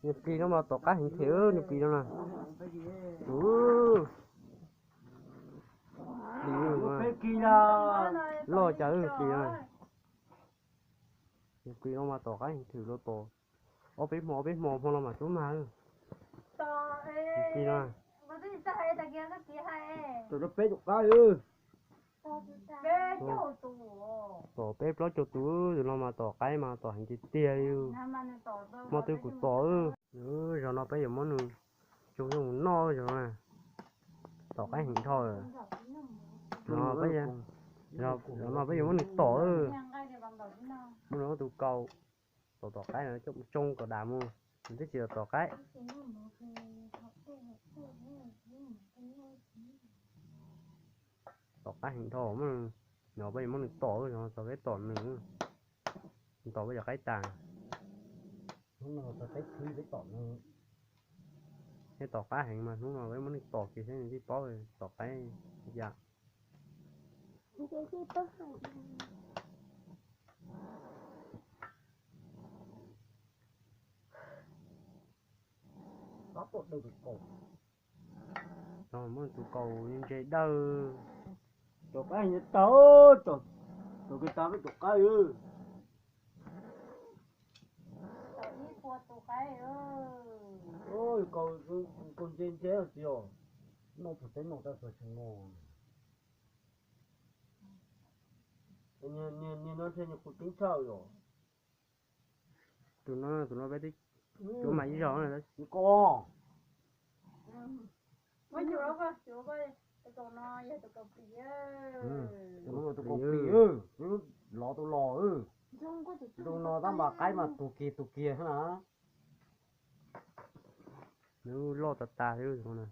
Niag plis no mas tom qab heev thiab, niag plis no na. Plis loj cas plis na. Niag plis no mas tom qab heev thiab, los tom ob peb hmo, ob peb hmo, hmo no mas tub mag. Plis no. Tom peb caug qab. Tom peb plaub caug tus, tus no mas tom qaib mas tom heev tiag tiag li. Hmo twg kuv tom. Zaum no peb yuav muab nws tso mus noj zaum no. Tom qaib heev dhau lawm. Zaum no peb yuav muab nws tom. Muab nws tus kaus tom tom qaib no coj mus tsoo kom dam mus, nws twb tsis tom tom qaib. Tom qab heev dhau, no peb yuav muab nws tom, txog peb tom nws, tom peb cov qaib tas. Hnub no txog peb khwb peb tom nws. Thiab tom qab heev mas hnub no peb muab nws tom kiag thiab nws thiaj paub tom qaib yam. Muab tus kaus ntse dawb. Tom qab heev tau, tom kawg tas peb tom qab. Kaus ntse ntse txiv os, noj txog teb noj tab txog xyoo no. Niag no thiaj nyuag qus ceeb tshaj yom. Tus no, tus no peb twb cuab mas ib zaug na. Ko tus no tus kaus plis, lov tus los, tus no tab mas qaib mas tus kiag tus kiag xwb na. Nws loj tas tas li no.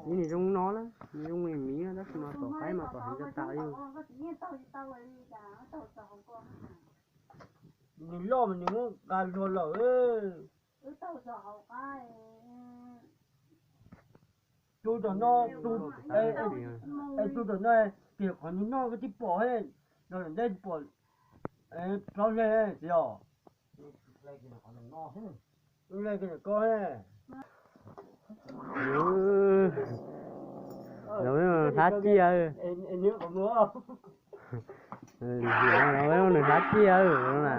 Ib niag zoo no na, nws zoo li miv tab sis mas tom qaib mas tom heev tas tas li. Nws loj mas nws muab nqa luag lawm. Tus tom no, es tus tom no tias qhov nws noj koj tsis pom, no ntej tsis pom plaub hle txiv os. Lawv hlab ciaj, lawv hlab ciaj na.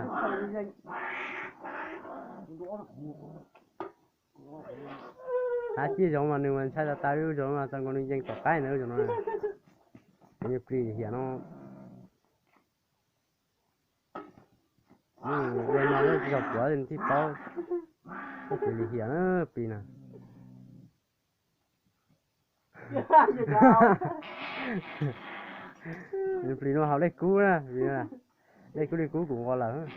Hlab ciaj zoov mas nws mas ntshai tas tas li, zaum no mas txawm nkaus nws yees tom qaib ntawd zaum no. Plis hiam no. Ua no tsis tau kuav thiaj paub. Tab sis lim hiam na plis na. Plis no haus dej kub na, dej kub li kub kuv nqos lawm.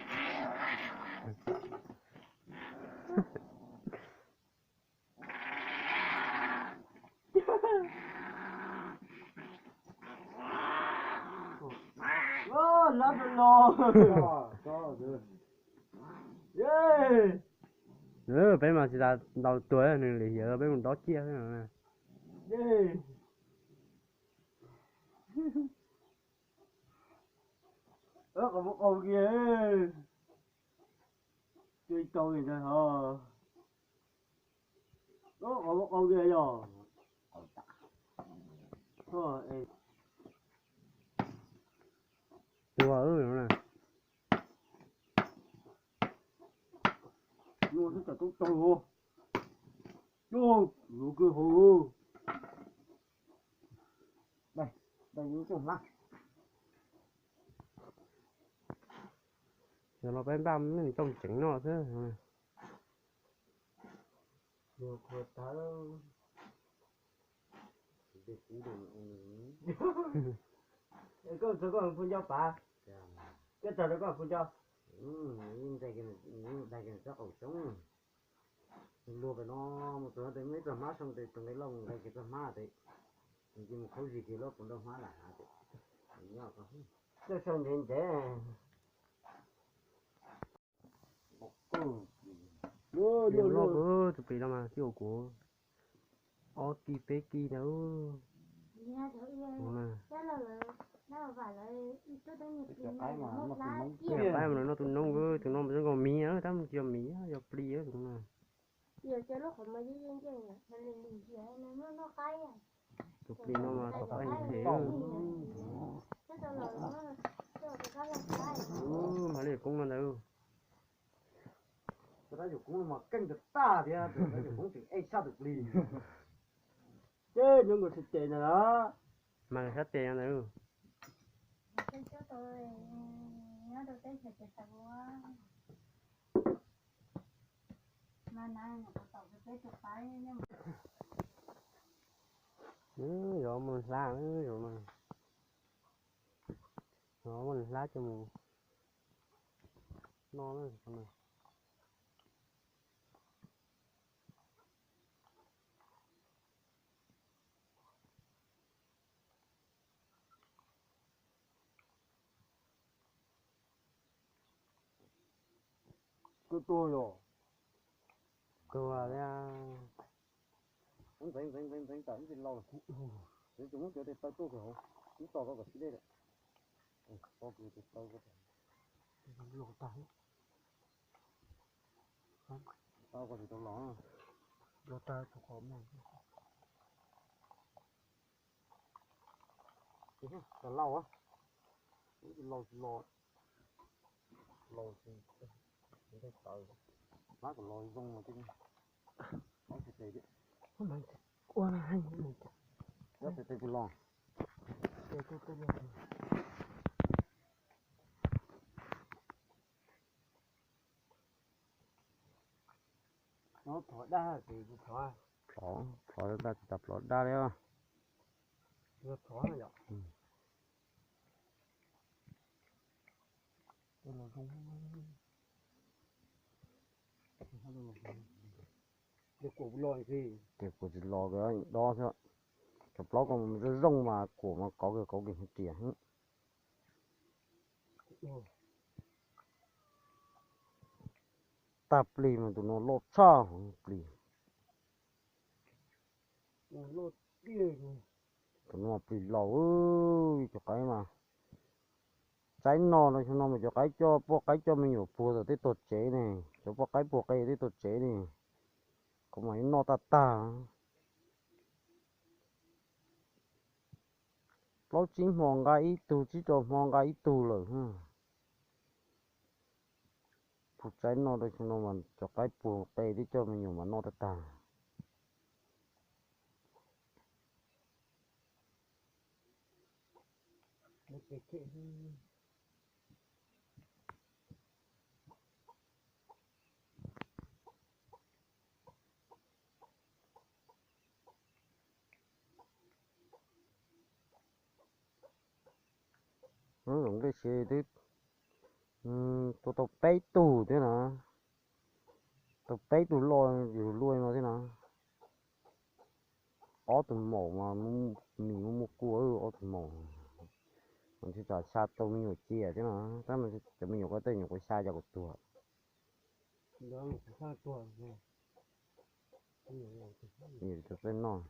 Peb mas tsis tas ntaus tuag, nws lim hiam peb mus dob ciaj xwb no. Qhov muab qau kiag, tau ntag ho. Qhov muab qau kiag yog. Tua na. Nua twb tau tau, yuav kawg hauv. Dai, dai yuav kawg hauv. Yog los peb npaj me tooj ceev no xwb. Koj txog koj phu ncauj pav, koj txog rau koj phu ncauj. Dai kiag tsob qaum xyoob, luag pem no mus txog tes muaj ib txoj hmab soo tes tus nqe loj mus nqe kiag txoj hmab tes, nws cia mus khaub zig kiag lub puas nroj hmab lam hav tes, nyob koj, koj sau ntev ntev. Plis loj kawg, tus plis no mas twb ua kuv ob kis peb kis ntawd. Cov qaib mas noj tus noob, tus no mas zoo nkaus miv, tab mus tsis yog miv, yog plis tus no. Tus plis no mas tau qaib heev. Mas li koob no ntawd. Tab yus koob mas keej tag tag thiab, tab yus koob tseem ej sab tus plis. Ces nyob nkaus sab tes ntawd. Mas sab tes ntawd. Yog muaj hlab, yog muaj hlab coj mus noj na. Kawg tuag yog. Kawg thiab. Ntxeev ntxeev ntxeev ntxeev tas ib tsis laus. Tseem muab cov tes taw tuaj kawg hauv, ib tog koj kom sib dej lawm. Tog kawg tes taw koj. Los tag. Tau koj tsis tau los. Los tag tus qhov mas. Tsis laus, tsis laus tsis los. Laus tsis, tsis tau tawv. Hlab kom los zoo mas tsis, hlab tsis tes. Ua heej, hlab tes tes kuv los. Plov, plov dab tsis tas plov dab li. Ces kuv tsis los, dob xwb. Cov plaub ko zoo zoo mas kuam mas kov kiag kov kiag hais tias tag plis mas tus no loj tshaj plis. Tus no plis laus, cov qaib mas tsaib no los xyoo no mas cov qaib coj, poj qaib coj me nyuam puag tawm tej tuag tsev ne, cov poj qaib puag qe tej tuag tsev ne, kuv mas noj tag tag. Plaub tsib hmo nqa ib tug, tsib rau hmo nqa ib tug lawm. Puag tsaib no rau xyoo no mas cov qaib puag qe twb coj me nyuam mas noj tag tag. Zoo nqi si twb tua tau peb tug thiab na, tau peb tug loj yus luaj no thiab na. Ob tug maum mas mis muaj muaj kua, ob tug maum mas ntshe tsam xya tau me nyuam cia thiab no, tab mas cov me nyuam ko tej nyuam qhuav xya cas kuv tuag. Tsis tau peb noj.